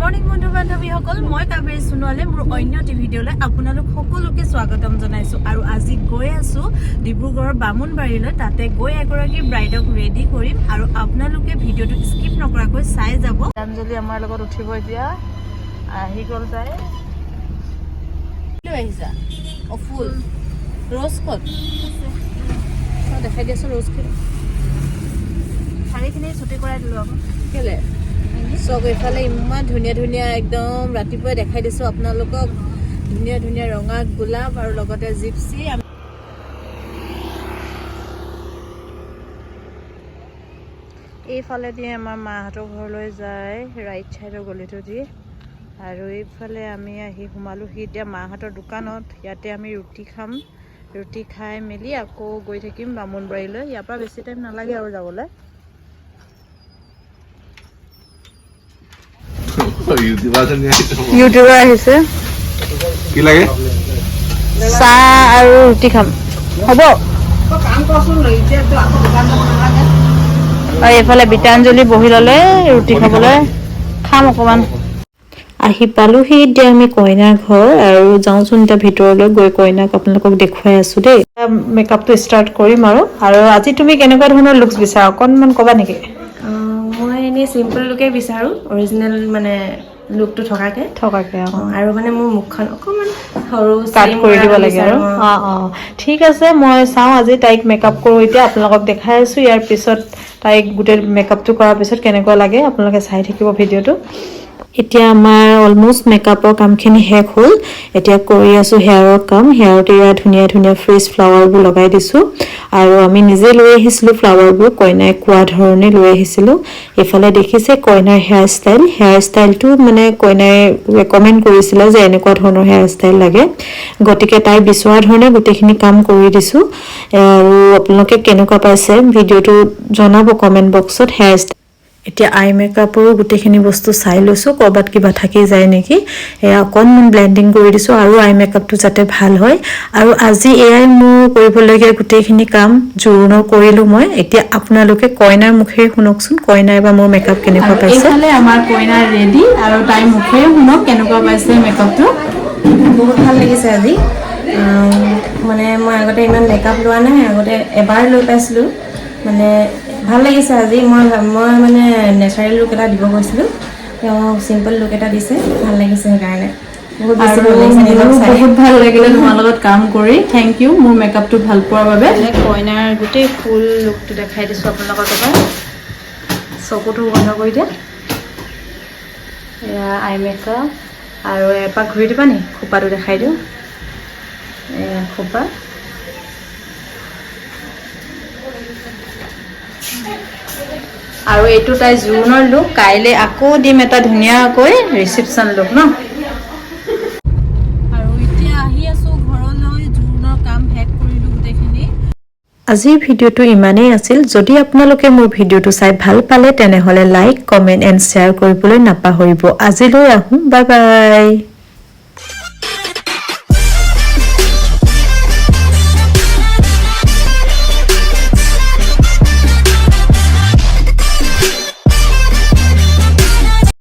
Morning বন্ধু বান্ধৱীসকল, মই কাবেৰী সোণোৱালে মোৰ অন্য এটি ভিডিঅ'লৈ আপোনালোক সকলোকে স্বাগতম জনাইছোঁ। আৰু আজি গৈ আছোঁ ডিব্ৰুগড়ৰ বামুণবাৰীলৈ। তাতে গৈ এগৰাকী ব্ৰাইডক ৰেডি কৰিম আৰু আপোনালোকে ভিডিঅ'টো স্কিপ নকৰাকৈ চাই যাব। অঞ্জলি আমাৰ লগত উঠিব এতিয়া। আহি গ'ল তাই। লৈ আহিছা অ ফুল ৰ'জ ক'ত? অ, দেখাই দিয়াচোন ৰ'জখিনি। শাৰীখিনি ছুটি কৰাই দিলোঁ আকৌ। কেলে? চব এইফালে ইমান ধুনীয়া ধুনীয়া, একদম ৰাতিপুৱাই দেখাই দিছোঁ আপোনালোকক, ধুনীয়া ধুনীয়া ৰঙা গোলাপ আৰু লগতে জিপচি। এইফালেদি আমাৰ মাহঁতৰ ঘৰলৈ যায়, ৰাইট ছাইডৰ গলিটো দি। আৰু এইফালে আমি আহি সোমালোহি এতিয়া মাহঁতৰ দোকানত। ইয়াতে আমি ৰুটি খাম। ৰুটি খাই মেলি আকৌ গৈ থাকিম বামুণবাৰীলৈ। ইয়াৰ পৰা বেছি টাইম নালাগে আৰু যাবলৈ। ইউটিউবাৰ আহিছে। কি লাগে? চাহ আৰু ৰুটি খাম, হ'ব। আৰু এইফালে বিতাঞ্জলি বহি ল'লে ৰুটি খাবলৈ। খাম অকণমান। আহি পালোহি এতিয়া আমি কইনাৰ ঘৰ আৰু যাওঁচোন এতিয়া ভিতৰলৈ গৈ কইনাক আপোনালোকক দেখুৱাই আছো দেই। মেকআপটো ষ্টাৰ্ট কৰিম আৰু। আৰু আজি তুমি কেনেকুৱা ধৰণৰ লুকছ বিচাৰা, অকণমান ক'বা নেকি? মই এনেই চিম্পল লুকে বিচাৰোঁ, অৰিজিনেল মানে লুকটো থকাকে। থকাকে, অঁ। আৰু মানে মোৰ মুখখন অকণমান সৰু কাট slim কৰি দিব কৰাটো লাগে আৰু। বিচাৰোঁ, অঁ। অঁ, ঠিক আছে, মই চাওঁ আজি তাইক মেকআপ কৰোঁ। এতিয়া আপোনালোকক দেখাই আছোঁ। ইয়াৰ পিছত তাইক গোটেই মেকআপটো কৰাৰ পিছত কেনেকুৱা লাগে আপোনালোকে চাই থাকিব ভিডিঅ'টো। এতিয়া আমাৰ অলমষ্ট মেকআপৰ কামখিনি শেষ হ'ল। এতিয়া কৰি আছোঁ হেয়াৰৰ কাম। হেয়াৰত এয়া ধুনীয়া ধুনীয়া ফ্ৰেছ ফ্লাৱাৰবোৰ লগাই দিছোঁ আৰু আমি নিজে লৈ আহিছিলোঁ ফ্লাৱাৰবোৰ, কইনাই কোৱা ধৰণে লৈ আহিছিলোঁ। এইফালে দেখিছে কইনাৰ হেয়াৰ ষ্টাইল। হেয়াৰ ষ্টাইলটো মানে কইনাই ৰেকমেণ্ড কৰিছিলে যে এনেকুৱা ধৰণৰ হেয়াৰ ষ্টাইল লাগে, গতিকে তাই বিচৰা ধৰণে গোটেইখিনি কাম কৰি দিছোঁ। আৰু আপোনালোকে কেনেকুৱা পাইছে ভিডিঅ'টো জনাব কমেণ্ট বক্সত। হেয়াৰ ষ্টাইল, এতিয়া আই মেকআপৰো গোটেইখিনি বস্তু চাই লৈছোঁ, ক'ৰবাত কিবা থাকি যায় নেকি। এয়া অকণমান ব্লেণ্ডিং কৰি দিছোঁ আৰু আই মেকআপটো যাতে ভাল হয়। আৰু আজি এয়াই মোৰ কৰিবলগীয়া গোটেইখিনি কাম জোৰোণৰ কৰিলোঁ মই। এতিয়া আপোনালোকে কইনাৰ মুখেৰে শুনকচোন, কইনাই বা মোৰ মেকআপ কেনেকুৱা পাইছে। এইফালে আমাৰ কইনা ৰেডি আৰু তাইৰ মুখেৰে শুনক কেনেকুৱা পাইছে মেকআপটো। বহুত ভাল লাগিছে আজি। মানে মই আগতে ইমান মেকআপ লোৱা নাই, আগতে এবাৰ লৈ পাইছিলোঁ। মানে ভাল লাগিছে আজি। মই মানে নেচাৰেল লুক এটা দিব গৈছিলোঁ, তেওঁ চিম্পল লুক এটা দিছে, ভাল লাগিছে। সেইকাৰণে বহুত বেছি আৰু ভাল লাগিছে নিজক মোৰো চাই। বহুত ভাল লাগিলে তোমাৰ লগত কাম কৰি। Thank U মোৰ মেকআপটো ভাল পোৱাৰ বাবে। কইনাৰ গোটেই ফুল লুকটো দেখাই দিছোঁ আপোনালোকক এবাৰ। চকুটো বন্ধ কৰি দিয়া। এয়া আই মেকআপ। আৰু এপাক ঘূৰি দিবা নি? খোপাটো দেখাই দিওঁ। এয়া খোপা। আৰু এইটো তাই জোৰোণৰ লুক। কাইলৈ আকৌ দিম এটা ধুনীয়াকৈ ৰিচিপশ্যন লুক ন। আৰু এতিয়া আহি আছোঁ ঘৰলৈ। জোৰোণৰ কাম শেষ কৰিলোঁ গোটেইখিনি। আজিৰ ভিডিঅ'টো ইমানেই আছিল। যদি আপোনালোকে মোৰ ভিডিঅ'টো চাই ভাল পালে, তেনেহ'লে লাইক, কমেণ্ট এণ্ড শ্বেয়াৰ কৰিবলৈ নাপাহৰিব। আজিলৈ আহোঁ, বাই বাই।